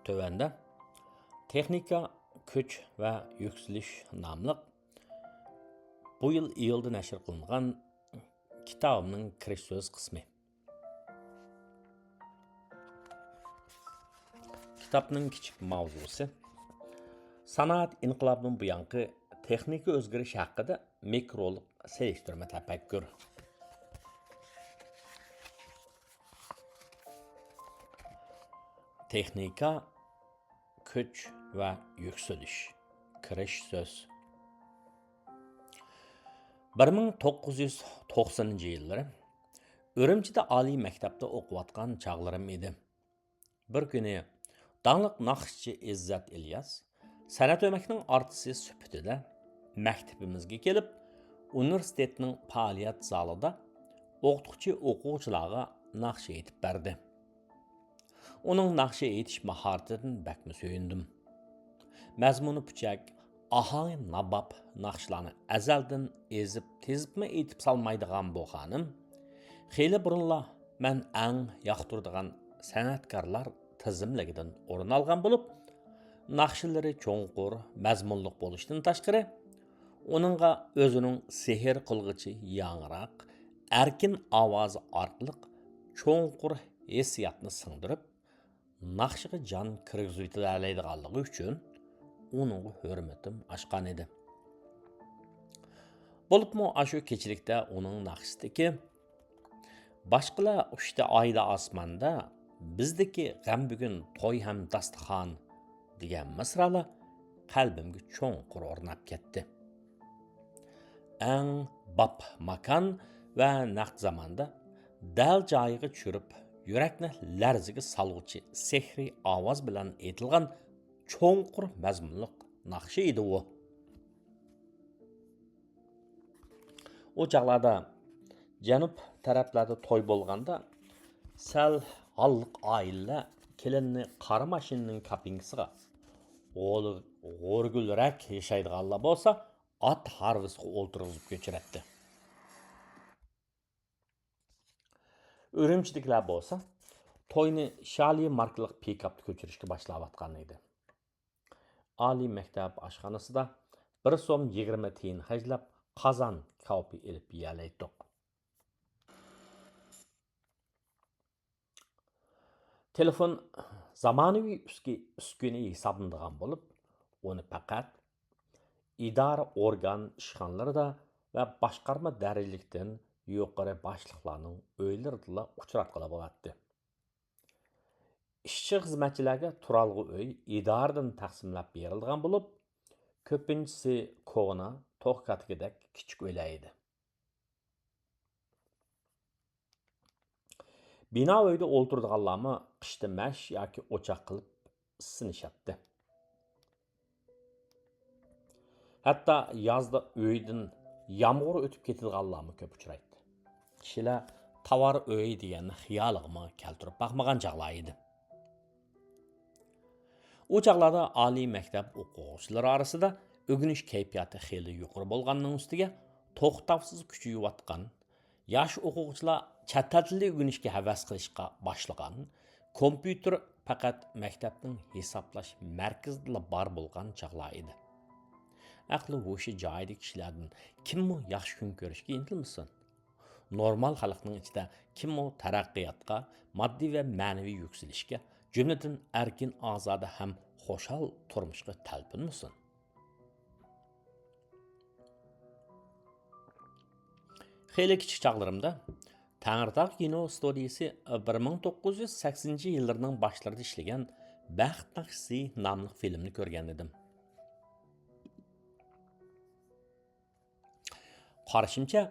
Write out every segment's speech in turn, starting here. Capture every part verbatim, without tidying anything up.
تۆۋەندە تېخنىكا، كۈچ ۋە يۈكسىلىش ناملىق بۇ يىل ئىيۇلدا نەشر قىلىنغان كىتابىمنىڭ كىرىش سۆز قىسمى. كىتابنىڭ كىچىك ماۋزۇسى، سانائەت ئىنقىلابىدىن بۇيانقى تېخنىكا ئۆزگىرىشى ھەققىدە مىكرولۇق سېلىشتۇرما تەپەككۇر. تېخنىكا، كۈچ ۋە يۈكسىلىش. كىرىش سۆز. بىر مىڭ توققۇز يۈز توقسىنىنچى يىللىرى ئۈرۈمچىدە ئالىي مەكتەپتە ئوقۇۋاتقان چاغلىرىم ئىدى. بىر كۈنى داڭلىق ناخشىچى ئىززەت ئىلياس سەنئەت ئۆمەكنىڭ ئارتىسى سۈپىتىدە مەكتىپىمىزگە كېلىپ، ئۇنىۋېرسىتېتنىڭ پائالىيەت زالىدا ئوقۇتقۇچى ئوقۇغۇچىلارغا ناخشا ئېيتىپ بەردى. ئۇنىڭ ناخشا ئېيتىش ماھارىتىدىن بەكمۇ سۆيۈندۈم. مەزمۇنى پۇچەك، ئاھاڭى ناباب ناخشىلارنى ئەزەلدىن ئېزىپ، تېزىپمۇ ئېيتىپ سالمايدىغان بۇ خانىم خېلى بۇرۇنلا مەن ئەڭ ياقتۇرىدىغان سەنئەتكارلار تىزىملىكىدىن ئورۇن ئالغان بولۇپ، ناخشىلىرى چوڭقۇر، مەزمۇنلۇق بولۇشتىن تاشقىرى، ئۇنىڭغا ئۆزىنىڭ سېھىر قىلغۇچى ياڭراق، ئەركىن ئاۋازى ئارقىلىق چوڭقۇر ھېسسىياتنى سىڭدۈرۈپ، ناخشىغا جان كىرگۈزۈۋېتەلەيدىغانلىقى ئۈچۈن ئۇنىڭغا ھۆرمىتىم ئاشقان ئىدى. بولۇپمۇ ئاشۇ كېچىلىكتە ئۇنىڭ ناخشىسىدىكى «باشقىلار ئۇچتى ئايدا ئاسماندا، بىزدىكى غەم بۈگۈن توي ھەم داستىخان» دېگەن مىسرالار قەلبىمگە چوڭقۇر ئورناپ كەتتى. ئەڭ باب ماكان ۋە نەق زاماندا دەل جايىغا چۈشۈرۈپ، يۈرەكنى لەرزىگە سالغۇچى سېھرىي ئاۋاز بىلەن ئېيتىلغان چوڭقۇر مەزمۇنلۇق ناخشا ئىدى ئۇ. ئۇ چاغلاردا جەنۇب تەرەپلەردە توي بولغاندا، سەل ھاللىق ئائىلىلەر كېلىننى قارا ماشىنىنىڭ كابىنكىسىغا، غول-، غورىگۈلرەك ياشايدىغانلار بولسا ئات ھارۋىسىغا ئولتۇرغۇزۇپ كۆچۈرەتتى. ئۈرۈمچىدىكىلەر بولسا توينى شالى ماركىلىق پىكاپتا كۆچۈرۈشكە باشلاۋاتقان ئىدى. ئالىي مەكتەپ ئاشخانىسىدا بىر سوم يىگىرمە تىيىن خەجلەپ، قازان كاۋىپى ئېلىپ يېيەلەيتتۇق. تېلېفون زامانىۋى ئۈسكى-، ئۈسكۈنە ھېسابلىنىدىغان بولۇپ، ئۇنى پەقەت ئىدارە ئورگان ئىشخانىلىرىدا ۋە باشقارما دەرىجىلىكتىن يۇقىرى باشلىقلارنىڭ ئۆيلىرىدىلا ئۇچراتقىلى بولاتتى. ئىشچى-خىزمەتچىلەرگە تۇرالغۇ ئۆي ئىدارىدىن تەقسىملەپ بېرىلىدىغان بولۇپ، كۆپىنچىسى كونا، توخۇ كاتىكىدەك كىچىك ئۆيلەر ئىدى. بىنا ئۆيدە ئولتۇرىدىغانلارمۇ قىشتا مەش ياكى ئوچاق قىلىپ ئىسسىنىشاتتى. ھەتتا يازدا ئۆيدىن يامغۇر ئۆتۈپ كېتىدىغانلارمۇ كۆپ ئۇچرايتتى. كىشىلەر تاۋار ئۆي دېگەننى خىيالىغىمۇ كەلتۈرۈپ باقمىغان چاغلار ئىدى. ئۇ چاغلاردا ئالىي مەكتەپ ئوقۇغۇچىلىرى ئارىسىدا ئۆگىنىش كەيپىياتى خېلى يۇقىرى بولغاننىڭ ئۈستىگە، توختاۋسىز كۈچىيىۋاتقان ياش ئوقۇغۇچىلار چەت ئەل تىلى ئۆگىنىشكە ھەۋەس قىلىشقا باشلىغان، كومپيۇتېر پەقەت مەكتەپنىڭ ھېسابلاش مەركىزىدىلا بار بولغان چاغلار ئىدى. ئەقلى ھوشى جايىدىكى كىشىلەردىن كىممۇ ياخشى كۈن كۆرۈشكە ئىنتىلمىسۇن؟ نورمال خەلقنىڭ ئىچىدە كىممۇ تەرەققىياتقا، ماددىي ۋە مەنىۋى يۈكسىلىشكە، جۈملىدىن ئەركىن، ئازادە ھەم خۇشال تۇرمۇشقا تەلپۈنمىسۇن؟ خېلى كىچىك چاغلىرىمدا تەڭرىتاغ كىنو ستۇدىيىسى بىر مىڭ توققۇز يۈز سەكسىنىنچى يىللىرىنىڭ باشلىرىدا ئىشلىگەن بەخت ناخشىسى ناملىق فىلىمنى كۆرگەن ئىدىم. قارىشىمچە،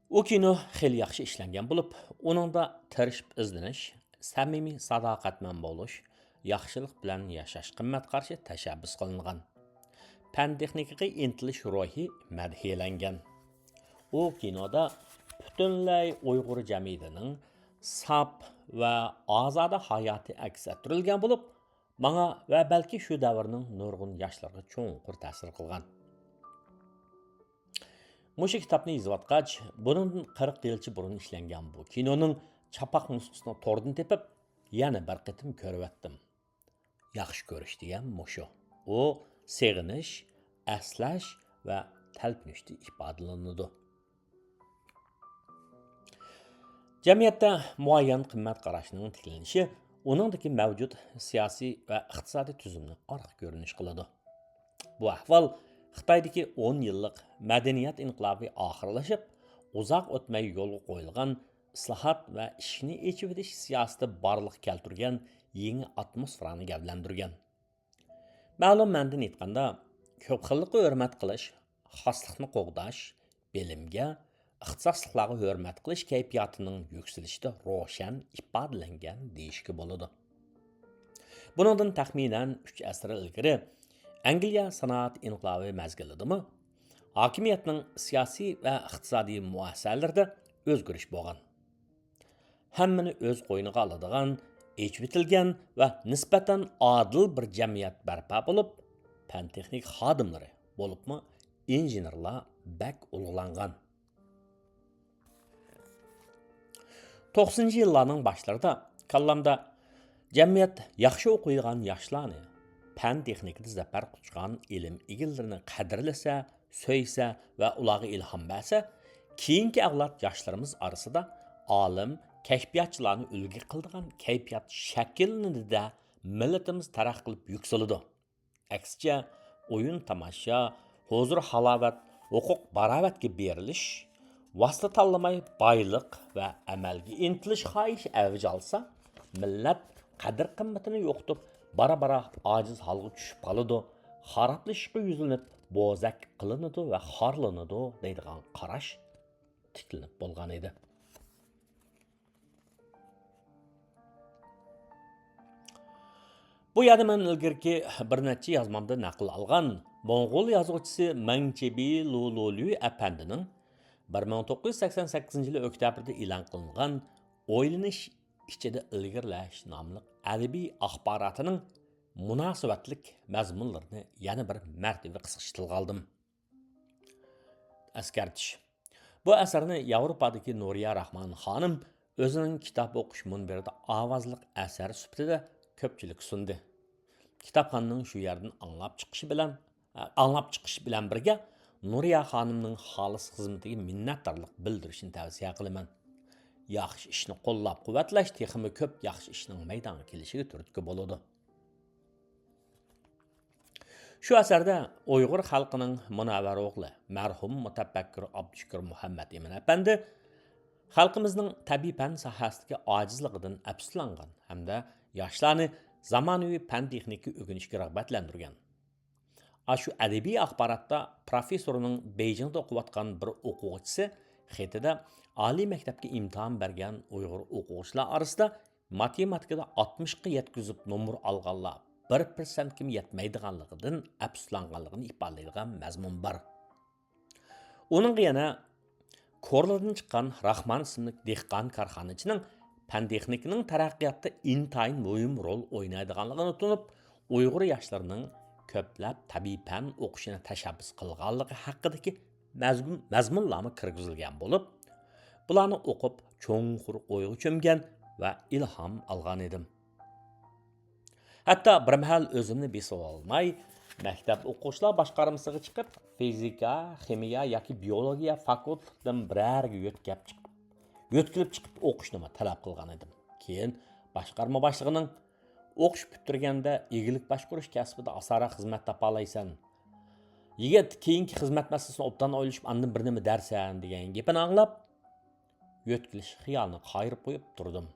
ئۇ كىنو خېلى ياخشى ئىشلەنگەن بولۇپ، ئۇنىڭدا تىرىشىپ ئىزدىنىش، سەمىمىي ساداقەتمەن بولۇش، ياخشىلىق بىلەن ياشاش قىممەت قارىشى تەشەببۇس قىلىنغان. پەن-تېخنىكىغا ئىنتىلىش روھى مەدھىيەلەنگەن. ئۇ كىنودا پۈتۈنلەي ئۇيغۇر جەمئىيىتىنىڭ ساپ ۋە ئازادە ھاياتى ئەكس ئەتتۈرۈلگەن بولۇپ، ماڭا ۋە بەلكى شۇ دەۋرنىڭ نۇرغۇن ياشلىرىغا چوڭقۇر تەسىر قىلغان. مۇشۇ كىتابنى يېزىۋاتقاچ، بۇنىڭدىن قىرىق يىلچە بۇرۇن ئىشلەنگەن بۇ كىنونىڭ چاپاق نۇسخىسىنى توردىن تېپىپ، يەنە بىر قېتىم كۆرۈۋەتتىم. ياخشى كۆرۈش دېگەن مۇشۇ. ئۇ سېغىنىش، ئەسلەش ۋە تەلپۈنۈشتە ئىپادىلىنىدۇ. جەمئىيەتتە مۇئەييەن قىممەت قاراشنىڭ تىكلىنىشى ئۇنىڭدىكى مەۋجۇت سىياسىي ۋە ئىقتىسادىي تۈزۈمنى ئارقا كۆرۈنۈش قىلىدۇ. بۇ ئەھۋال خىتايدىكى ئون يىللىق مەدەنىيەت ئىنقىلابى ئاخىرلىشىپ، ئۇزاق ئۆتمەي يولغا قويۇلغان ئىسلاھات ۋە ئىشىكنى ئېچىۋېتىش سىياسىتى بارلىققا كەلتۈرگەن يېڭى ئاتموسفېرانى گەۋدىلەندۈرگەن. مەلۇم مەنىدىن ئېيتقاندا، كۆپ خىللىققا ھۆرمەت قىلىش، خاسلىقنى قوغداش، بىلىمگە، ئىختىساسلىقلارغا ھۆرمەت قىلىش كەيپىياتىنىڭ يۈكسىلىشىدە روشەن ئىپادىلەنگەن دېيىشكە بولىدۇ. بۇنىڭدىن تەخمىنەن ئۈچ ئەسىر ئىلگىرى ئەنگلىيە سانائەت ئىنقىلابى مەزگىلىدىمۇ ھاكىمىيەتنىڭ سىياسىي ۋە ئىقتىسادىي مۇئەسسەلىرىدە ئۆزگىرىش بولغان. ھەممىنى ئۆز قوينىغا ئالىدىغان، ئېچىۋېتىلگەن ۋە نىسبەتەن ئادىل بىر جەمئىيەت بەرپا بولۇپ، پەن-تېخنىكا خادىملىرى، بولۇپمۇ ئىنژېنېرلار بەك ئۇلۇغلانغان. توقسىنىنچى يىللارنىڭ باشلىرىدا كاللامدا جەمئىيەت ياخشى ئوقۇيدىغان ياشلارنى، پەن-تېخنىكىدا زەپەر قۇچقان ئىلىم ئىگىلىرىنى قەدىرلىسە، سۆيسە ۋە ئۇلارغا ئىلھام بەرسە، كېيىنكى ئەۋلاد ياشلىرىمىز ئارىسىدا ئالىم، كەشپىياتچىلارنى ئۈلگە قىلىدىغان كەيپىيات شەكىللىنىدۇ-دە، مىللىتىمىز تەرەققىي قىلىپ يۈكسىلىدۇ. ئەكسىچە، ئويۇن-تاماشا، ھۇزۇر-ھالاۋەت، ھوقۇق-باراۋەتكە بېرىلىش، ۋاسىتە تاللىماي بايلىق ۋە ئەمەلگە ئىنتىلىش خاھىشى ئەۋج ئالسا، مىللەت قەدىر-قىممىتىنى يوقىتىپ، بارا-بارا ئاجىز ھالغا چۈشۈپ قالىدۇ، خارابلىشىشقا يۈزلىنىپ، بوزەك قىلىنىدۇ ۋە خارلىنىدۇ دەيدىغان قاراش تىكلىنىپ بولغان ئىدى. بۇ يەردە مەن ئىلگىرىكى بىر نەچچە يازمامدا نەقىل ئالغان موڭغۇل يازغۇچىسى مەڭ چىبى لۇلۇلۈ ئەپەندىنىڭ بىر مىڭ توققۇز يۈز سەكسەن سەككىزىنچى يىلى ئۆكتەبىردە ئېلان قىلىنغان ئويلىنىش ئىچىدە ئىلگىرىلەش ناملىق ئەدەبىي ئاخباراتىنىڭ مۇناسىۋەتلىك مەزمۇنلىرىنى يەنە بىر مەرتىۋە قىسقىچە تىلغا ئالدىم. ئەسكەرتىش. بۇ ئەسەرنى ياۋروپادىكى نۇرىيە راخمان خانىم ئۆزىنىڭ كىتاب ئوقۇش مۇنبىرىدە ئاۋازلىق ئەسەر سۈپىتىدە كۆپچىلىككە سۇندى. كىتابخانىنىڭ شۇ يەردىن ئاڭلاپ چىقىشى بىلەن، ئاڭلاپ چىقىشى بىلەن بىرگە، نۇرىيە خانىمنىڭ خالىس خىزمىتىگە مىننەتدارلىق بىلدۈرۈشنى تەۋسىيە قىلىمەن. ياخشى ئىشنى قوللاپ-قۇۋۋەتلەش تېخىمۇ كۆپ ياخشى ئىشنىڭ مەيدانغا كېلىشىگە تۈرتكە بولىدۇ. شۇ ئەسەردە ئۇيغۇر خەلقىنىڭ مۇنەۋۋەر ئوغلى، مەرھۇم مۇتەپەككۇر ئابدۇشۈكۈر مۇھەممەت ئىمىن ئەپەندى خەلقىمىزنىڭ تەبىئىي پەن ساھەسىدىكى ئاجىزلىقىدىن ئەپسۇسلانغان ھەمدە ياشلارنى زامانىۋى پەن-تېخنىكا ئۆگىنىشكە رىغبەتلەندۈرگەن. ئاشۇ ئەدەبىي ئاخباراتتا پروفېسسورنىڭ بېيجىڭدا ئوقۇۋاتقان بىر ئوقۇغۇچىسى خېتىدە ئالىي مەكتەپكە ئىمتىھان بەرگەن ئۇيغۇر ئوقۇغۇچىلار ئارىسىدا ماتېماتىكىدا ئاتمىشقا يەتكۈزۈپ نومۇر ئالغانلار بىر پىرسەنتكىمۇ يەتمەيدىغانلىقىدىن ئەپسۇسلانغانلىقىنى ئىپادىلەيدىغان مەزمۇن بار. ئۇنىڭغا يەنە كورلىدىن چىققان راخمان ئىسىملىك دېھقان كارخانىچىنىڭ پەن-تېخنىكىنىڭ تەرەققىياتتا ئىنتايىن مۇھىم رول ئوينايدىغانلىقىنى تونۇپ، ئۇيغۇر ياشلىرىنىڭ كۆپلەپ تەبىئىي پەن ئوقۇشىنى تەشەببۇس قىلغانلىقى ھەققىدىكى مەزمۇن-، مەزمۇنلارمۇ كىرگۈزۈلگەن بولۇپ، بۇلارنى ئوقۇپ چوڭقۇر ئويغا چۆمگەن ۋە ئىلھام ئالغان ئىدىم. ھەتتا بىر مەھەل ئۆزۈمنى بېسىۋالالماي، مەكتەپ ئوقۇغۇچىلار باشقارمىسىغا چىقىپ، فىزىكا، خىمىيە ياكى بىيولوگىيە فاكۇلتېتىدىن بىرەرگە يۆتكەپ چىقىپ، يۆتكىلىپ چىقىپ ئوقۇشنىمۇ تەلەپ قىلغان ئىدىم. كېيىن باشقارما باشلىقىنىڭ «ئوقۇش پۈتتۈرگەندە ئىگىلىك باشقۇرۇش كەسپىدە ئاسانراق خىزمەت تاپالايسەن. يىگىت، كېيىنكى خىزمەت مەسىلىسىنى ئوبدان ئويلىشىپ، ئاندىن بىر نېمە دەرسەن» دېگەن گېپىنى ئاڭلاپ، يۆتكىلىش خىيالىنى قايرىپ قويۇپ تۇردۇم.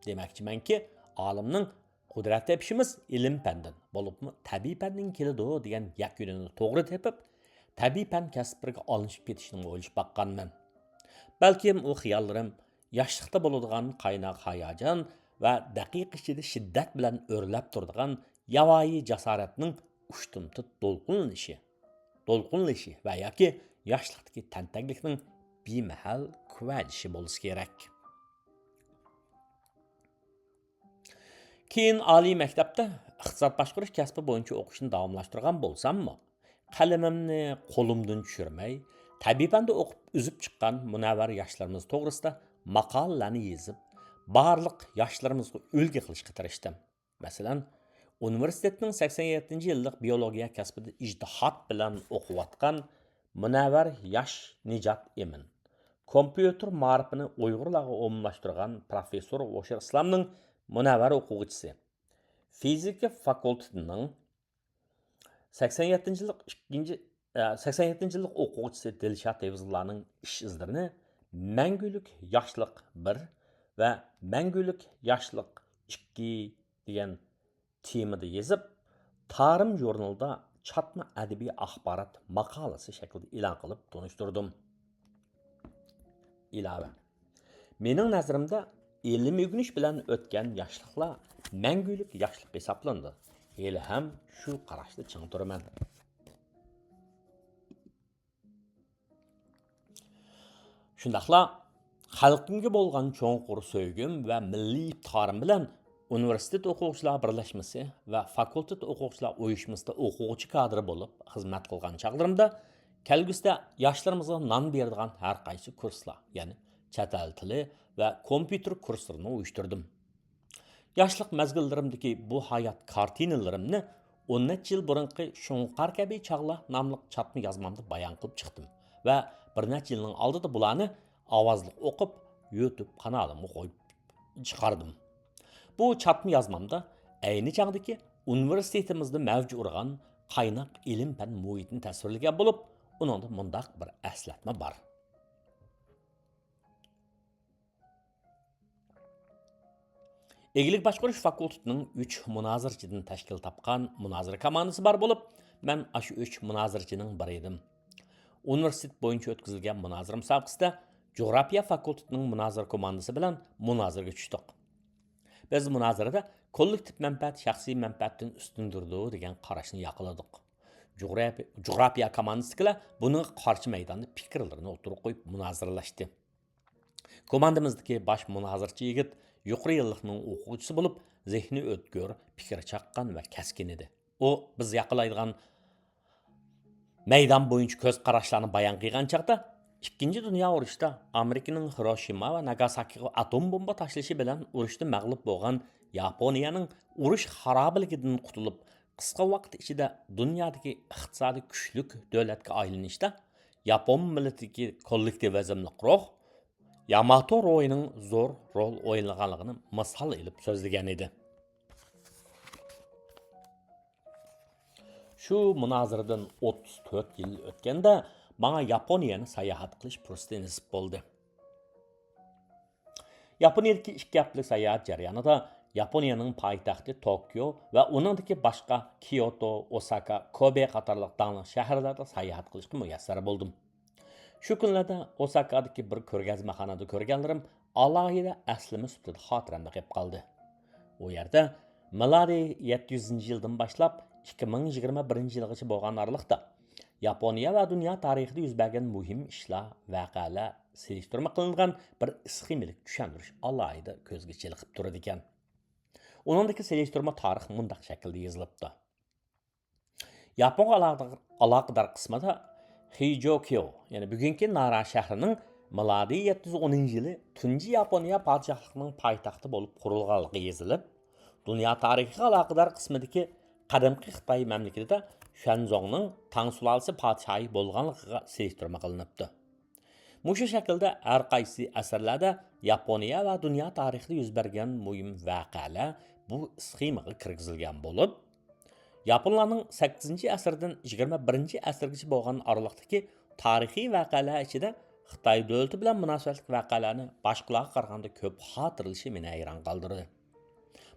دېمەكچىمەنكى، ئالىمنىڭ «قۇدرەت تېپىشىمىز ئىلىم-پەندىن، بولۇپمۇ تەبىئىي پەندىن كېلىدۇ» دېگەن يەكۈنىنى توغرا تېپىپ، تەبىئىي پەن كەسىپلىرىگە ئالمىشىپ كېتىشنىمۇ ئويلىشىپ باققانمەن. بەلكىم ئۇ خىياللىرىم ياشلىقتا بولىدىغان قايناق ھاياجان ۋە دەقىقە ئىچىدە شىددەت بىلەن ئۆرلەپ تۇرىدىغان ياۋايى جاسارەتنىڭ ئۇشتۇمتۇت دولقۇنلىنىشى، دولقۇنلىشى ۋە ياكى ياشلىقتىكى تەنتەكلىكنىڭ بىمەھەل كۈۋەدىشى بولسا كېرەك. كېيىن ئالىي مەكتەپتە ئىقتىساد باشقۇرۇش كەسپى بويىچە ئوقۇشنى داۋاملاشتۇرغان بولساممۇ، قەلىمىمنى قولۇمدىن چۈشۈرمەي، تەبىئىي پەندە ئوقۇپ ئۈزۈپ چىققان مۇنەۋۋەر ياشلىرىمىز توغرىسىدا ماقالىلەرنى يېزىپ، بارلىق ياشلىرىمىزغا ئۈلگە قىلىشقا تىرىشتىم. مەسىلەن، ئۇنىۋېرسىتېتنىڭ سەكسەن يەتتىنچى يىللىق بىيولوگىيە كەسپىدە ئىجتىھات بىلەن ئوقۇۋاتقان مۇنەۋۋەر ياش نىجات ئىمىن، كومپيۇتېر مائارىپىنى ئۇيغۇرلارغا ئومۇملاشتۇرغان پروفېسسور ھوشيار ئىسلامنىڭ مۇنەۋۋەر ئوقۇغۇچىسى، فىزىكا فاكۇلتېتىنىڭ سەكسەن يەتتىنچى يىللىق ئىككىنچى، ئە، سەكسەن يەتتىنچى يىللىق ئوقۇغۇچىسى دىلشات ھېفىزۇللانىڭ ئىش ئىزلىرىنى مەڭگۈلۈك ياشلىق بىر ۋە مەڭگۈلۈك ياشلىق ئىككى دېگەن تېمىدا يېزىپ، تارىم ژۇرنىلىدا چاتما ئەدەبىي ئاخبارات ماقالىسى شەكلىدە ئېلان قىلىپ تونۇشتۇردۇم. ئىلاۋە. مېنىڭ نەزىرىمدە، ئىلىم ئۆگىنىش بىلەن ئۆتكەن ياشلىقلار مەڭگۈلۈك ياشلىق ھېسابلىنىدۇ. ھېلىھەم شۇ قاراشتا چىڭ تۇرىمەن. شۇنداقلا خەلقىمگە بولغان چوڭقۇر سۆيگۈم ۋە مىللىي ئىپتىخارىم بىلەن ئۇنىۋېرسىتېت ئوقۇغۇچىلار بىرلەشمىسى ۋە فاكۇلتېت ئوقۇغۇچىلار ئۇيۇشمىسىدا ئوقۇغۇچى كادىرى بولۇپ خىزمەت قىلغان چاغلىرىمدا، كەلگۈسىدە ياشلىرىمىزغا نان بېرىدىغان ھەر قايسى كۇرسلار، يەنى چەت ئەل تىلى ۋە كومپيۇتېر كۇرسلىرىنى ئۇيۇشتۇردۇم. ياشلىق مەزگىللىرىمدىكى بۇ ھايات كارتىنىلىرىمنى ئون نەچچە يىل بۇرۇنقى شۇڭقار كەبى چاغلار ناملىق چاتما يازمامدا بايان قىلىپ چىقتىم ۋە بىر نەچچە يىلنىڭ ئالدىدا بۇلارنى ئاۋازلىق ئوقۇپ، يۇتۇب قانالىمغا قويۇپ چىقاردىم. بۇ چاتما يازمامدا ئەينى چاغدىكى ئۇنىۋېرسىتېتىمىزدا مەۋج ئۇرغان قايناق ئىلىم-پەن مۇھىتىنى تەسۋىرلىگەن بولۇپ، ئۇنىڭدا مۇنداق بىر ئەسلەتمە بار. ئىگىلىك باشقۇرۇش فاكۇلتېتىنىڭ ئۈچ مۇنازىرىچىدىن تەشكىل تاپقان مۇنازىرە كوماندىسى بار بولۇپ، مەن ئاشۇ ئۈچ مۇنازىرىچىنىڭ بىرى ئىدىم. ئۇنىۋېرسىتېت بويىچە ئۆتكۈزۈلگەن مۇنازىرە مۇسابىقىسىدە جۇغراپىيە فاكۇلتېتىنىڭ مۇنازىرە كوماندىسى بىلەن مۇنازىرىگە چۈشتۇق. بىز مۇنازىرىدە كوللېكتىپ مەنپەئەت شەخسىي مەنپەئەتتىن ئۈستۈن تۇرىدۇ دېگەن قاراشنى ياقلىدۇق. جۇغراپىيە، جۇغراپىيە كوماندىسىدىكىلەر بۇنىڭغا قارشى مەيداندا پىكىرلىرىنى ئوتتۇرىغا قويۇپ مۇنازىرىلەشتى. كوماندىمىزدىكى باش مۇنازىرىچى يىگىت يۇقىرى يىللىقنىڭ ئوقۇغۇچىسى بولۇپ، زېھنى ئۆتكۈر، پىكرى چاققان ۋە كەسكىن ئىدى. ئۇ بىز ياقلايدىغان مەيدان بويىچە كۆز قاراشلارنى بايان قىلغان چاغدا، ئىككىنچى دۇنيا ئۇرۇشىدا ئامېرىكىنىڭ خىروشىما ۋە ناگاساكىغا ئاتوم بومبا تاشلىشى بىلەن ئۇرۇشتا مەغلۇپ بولغان ياپونىيەنىڭ ئۇرۇش خارابىلىكىدىن قۇتۇلۇپ، قىسقا ۋاقىت ئىچىدە دۇنيادىكى ئىقتىسادىي كۈچلۈك دۆلەتكە ئايلىنىشتا ياپون مىللىتىدىكى كوللېكتىۋىزملىق روھ، ياماتو روھىنىڭ زور رول ئوينىغانلىقىنى مىسال ئېلىپ سۆزلىگەن ئىدى. شۇ مۇنازىرىدىن ئوتتۇز تۆت يىل ئۆتكەندە، ماڭا ياپونىيەنى ساياھەت قىلىش پۇرسىتى نېسىپ بولدى. ياپونىيەدىكى ئىككى ھەپتىلىك ساياھەت جەريانىدا ياپونىيەنىڭ پايتەختى توكيو ۋە ئۇنىڭدىكى باشقا كيوتو، ئوساكا، كوبې قاتارلىق داڭلىق شەھەرلەردە ساياھەت قىلىشقا مۇيەسسەر بولدۇم. شۇ كۈنلەردە ئوساكادىكى بىر كۆرگەزمىخانىدا كۆرگەنلىرىم ئالاھىدە ئەسلىمە سۈپىتىدە خاتىرەمدە قېلىپ قالدى. ئۇ يەردە مىلادىي يەتتە يۈزىنچى يىلدىن باشلاپ ئىككى مىڭ يىگىرمە بىرىنچى يىلغىچە بولغان ئارىلىقتا ياپونىيە ۋە دۇنيا تارىخىدا يۈز بەرگەن مۇھىم ئىشلار، ۋەقەلەر سېلىشتۇرما قىلىنغان بىر ئىسخېمىلىك چۈشەندۈرۈش ئالاھىدە كۆزگە چېلىقىپ تۇرىدىكەن. ئۇنىڭدىكى سېلىشتۇرما تارىخ مۇنداق شەكىلدە يېزىلىپتۇ. ياپونغا ئالاقىدار، ئالاقىدار قىسمىدا خىجوكيو، يەنى بۈگۈنكى نارا شەھىرىنىڭ مىلادىي يەتتە يۈز ئونىنچى يىلى تۇنجى ياپونىيە پادىشاھلىقىنىڭ پايتەختى بولۇپ قۇرۇلغانلىقى يېزىلىپ، دۇنيا تارىخىغا ئالاقىدار قىسمىدىكى قەدىمكى خىتاي مەملىكىتىدە شۈەنزۇڭنىڭ تاڭ سۇلالىسى پادىشاھى بولغانلىقىغا سېلىشتۇرما قىلىنىپتۇ. مۇشۇ شەكىلدە ھەر قايسى ئەسىرلەردە ياپونىيە ۋە دۇنيا تارىخىدا يۈز بەرگەن مۇھىم ۋەقەلەر بۇ ئىسخېمىغا كىرگۈزۈلگەن بولۇپ، ياپونلارنىڭ سەككىزىنچى ئەسىردىن يىگىرمە بىرىنچى ئەسىرگىچە بولغان ئارىلىقتىكى تارىخىي ۋەقەلەر ئىچىدە خىتاي دۆلىتى بىلەن مۇناسىۋەتلىك ۋەقەلەرنى باشقىلارغا قارىغاندا كۆپ خاتىرىلىشى مېنى ھەيران قالدۇردى.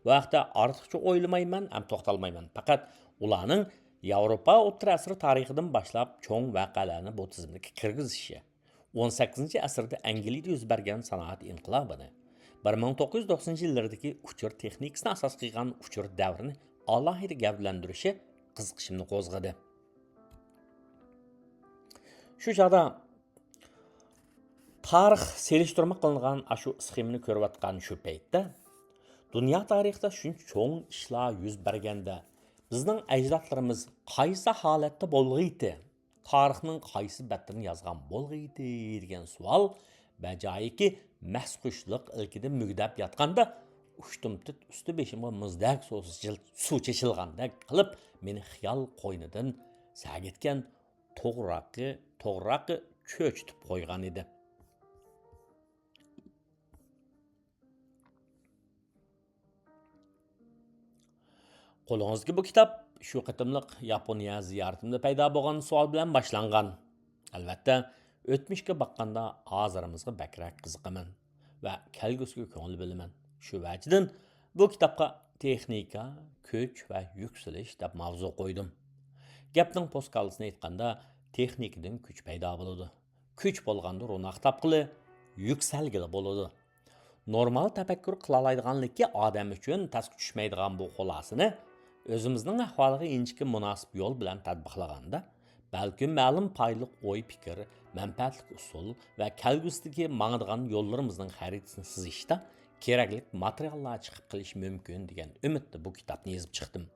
بۇ ھەقتە ئارتۇقچە ئويلىمايمەن ھەم توختالمايمەن. پەقەت ئۇلارنىڭ ياۋروپا ئوتتۇرا ئەسىر تارىخىدىن باشلاپ چوڭ ۋەقەلەرنى بۇ تىزىملىككە كىرگۈزۈشى، ئون سەككىزىنچى ئەسىردە ئەنگلىيىدە يۈز بەرگەن سانائەت ئىنقىلابىنى، بىر مىڭ توققۇز يۈز توقسىنىنچى يىللىرىدىكى ئۇچۇر تېخنىكىسىنى ئاساس قىلغان ئۇچۇر دەۋرىنى ئالاھىدە گەۋدىلەندۈرۈشى قىزىقىشىمنى قوزغىدى. شۇ چاغدا تارىخ سېلىشتۇرما قىلىنغان ئاشۇ ئىسخېمىنى كۆرۈۋاتقان شۇ پەيتتە، دۇنيا تارىخىدا شۇنچە چوڭ ئىشلار يۈز بەرگەندە، بىزنىڭ ئەجدادلىرىمىز قايسى ھالەتتە بولغىيتى، تارىخنىڭ قايسى بەتلىرىنى يازغان بولغىيتى دېگەن سوئال بەجايىكى مەستخۇشلۇق ئىلكىدە مۈگدەپ ياتقاندا، ئۇشتۇمتۇت ئۈستى بېشىمغا مۇزدەك سۇ چېچىل-، سۇ چېچىلغاندەك قىلىپ، مېنى خىيال قوينىدىن سەگىتكەن توغراقى، توغراقى چۆچۈتۈپ قويغان ئىدى. قولىڭىزدىكى بۇ كىتاب شۇ قېتىملىق ياپونىيە زىيارىتىمدە پەيدا بولغان سوئال بىلەن باشلانغان. ئەلۋەتتە، ئۆتمۈشكە باققاندا ھازىرىمىزغا بەكرەك قىزىقىمەن ۋە كەلگۈسىگە كۆڭۈل بۆلىمەن. شۇ ۋەجىدىن بۇ كىتابقا تېخنىكا، كۈچ ۋە يۈكسىلىش دەپ ماۋزۇ قويدۇم. گەپنىڭ پوسكالىسىنى ئېيتقاندا، تېخنىكىدىن كۈچ پەيدا بولىدۇ. كۈچ بولغاندا روناق تاپقىلى، يۈكسەلگىلى بولىدۇ. نورمال تەپەككۇر قىلالايدىغانلىكى ئادەم ئۈچۈن تەسكە چۈشمەيدىغان بۇ خۇلاسىنى ئۆزىمىزنىڭ ئەھۋالىغا ئىنچىكە مۇناسىپ يول بىلەن تەتبىقلىغاندا، بەلكىم مەلۇم پايدىلىق ئوي-پىكىر، مەنپەئەتلىك ئۇسۇل ۋە كەلگۈسىدىكى ماڭىدىغان يوللىرىمىزنىڭ خەرىتىسىنى سىزىشتا كېرەكلىك ماتېرىياللار چىقىپ قېلىشى مۇمكىن دېگەن ئۈمىدتە بۇ كىتابنى يېزىپ چىقتىم.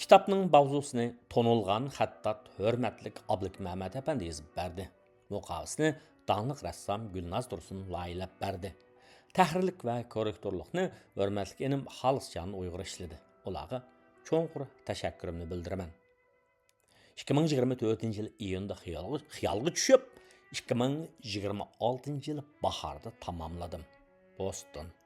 كىتابنىڭ ماۋزۇسىنى تونۇلغان خەتتات ھۆرمەتلىك ئابلىكمەمەت ئەپەندى يېزىپ بەردى. مۇقاۋىسىنى داڭلىق رەسسام گۈلناز تۇرسۇن لايىھەلەپ بەردى. تەھرىرلىك ۋە كوررېكتورلۇقنى ھۆرمەتلىك ئىنىم خالىسجان ئۇيغۇر ئىشلىدى. ئۇلارغا چوڭقۇر تەشەككۈرۈمنى بىلدۈرىمەن. ئىككى مىڭ يىگىرمە تۆتىنچى يىل ئىيۇندا خىيالغا، خىيالغا چۈشۈپ، ئىككى مىڭ يىگىرمە ئالتىنچى يىل باھاردا تاماملىدىم. بوستون.